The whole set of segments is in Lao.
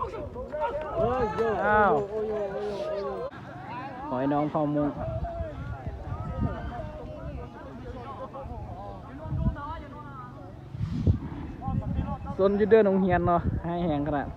ອ້າວ ຫອຍໜອງເຜົ່າມຸ້ງ ຊົນຢູ່ເດີ່ນໂຮງຮຽນເນາະ ຮ້າຍແຮງຂະໜາດ.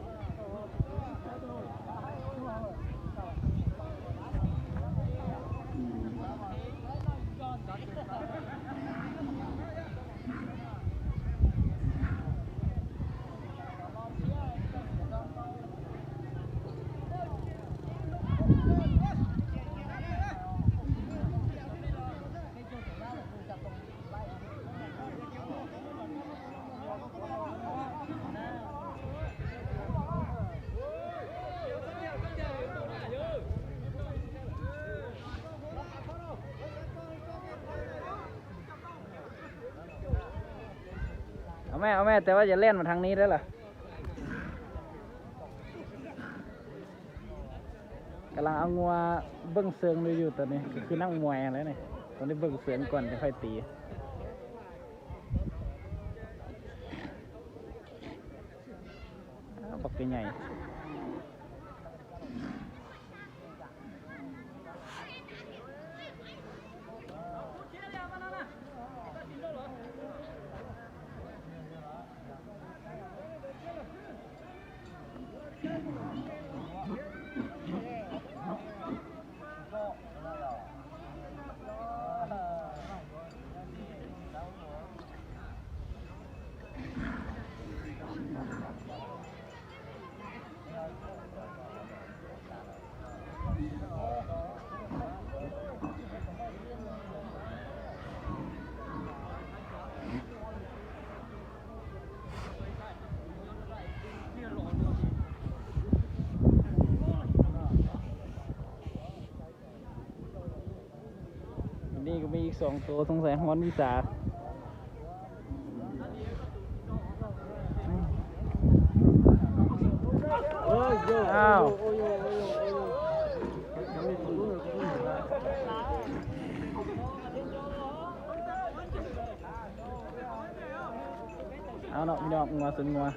ເອົາແມ່ ເອົາແມ່ ແຕ່ວ່າຢ່າແລ່ນມາທາງນີ້ເດີລະ. ກຳລັງເອົາງົວເບິ່ງເຊີງຢູ່ ຕອນນີ້ກໍຄືນັກມວຍຫັ້ນແຫຼະນີ້ ຕ້ອງໄດ້ເບິ່ງເຊີງກ່ອນຈັ່ງຄ່ອຍຕີ. ອ້າວ ບັກໃຫຍ່. ອັນນີ້ກໍມີອີກສອງໂຕ ສົງໄສຮ້ອນວິຊາ. ອ້າວ ເອົາເນາະ ພີ່ນ້ອງ ງົວຊົນງົວ.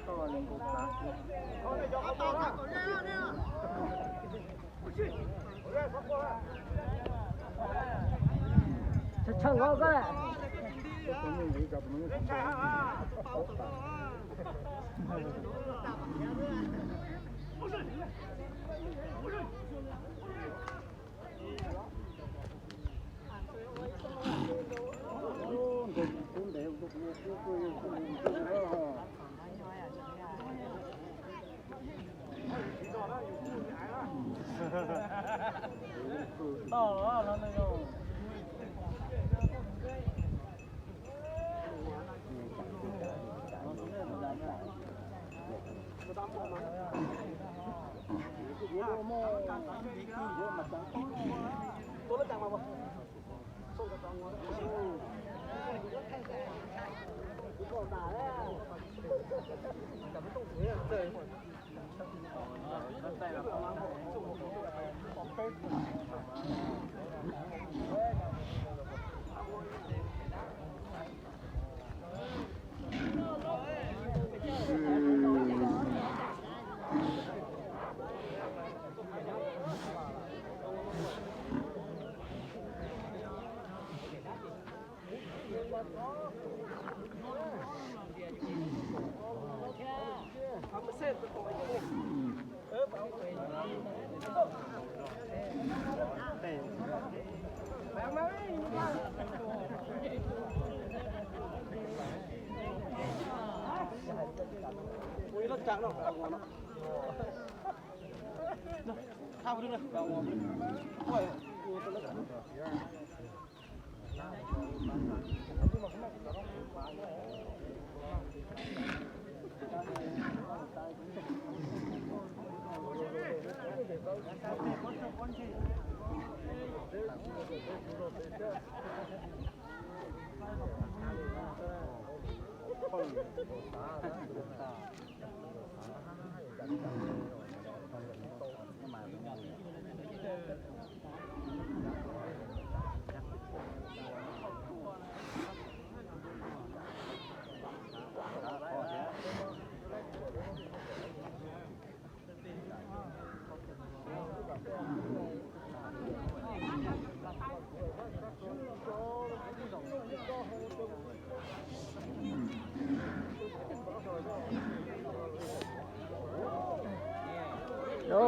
ໂອ້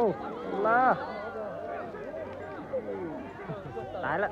ລາ ຕາຍລະ.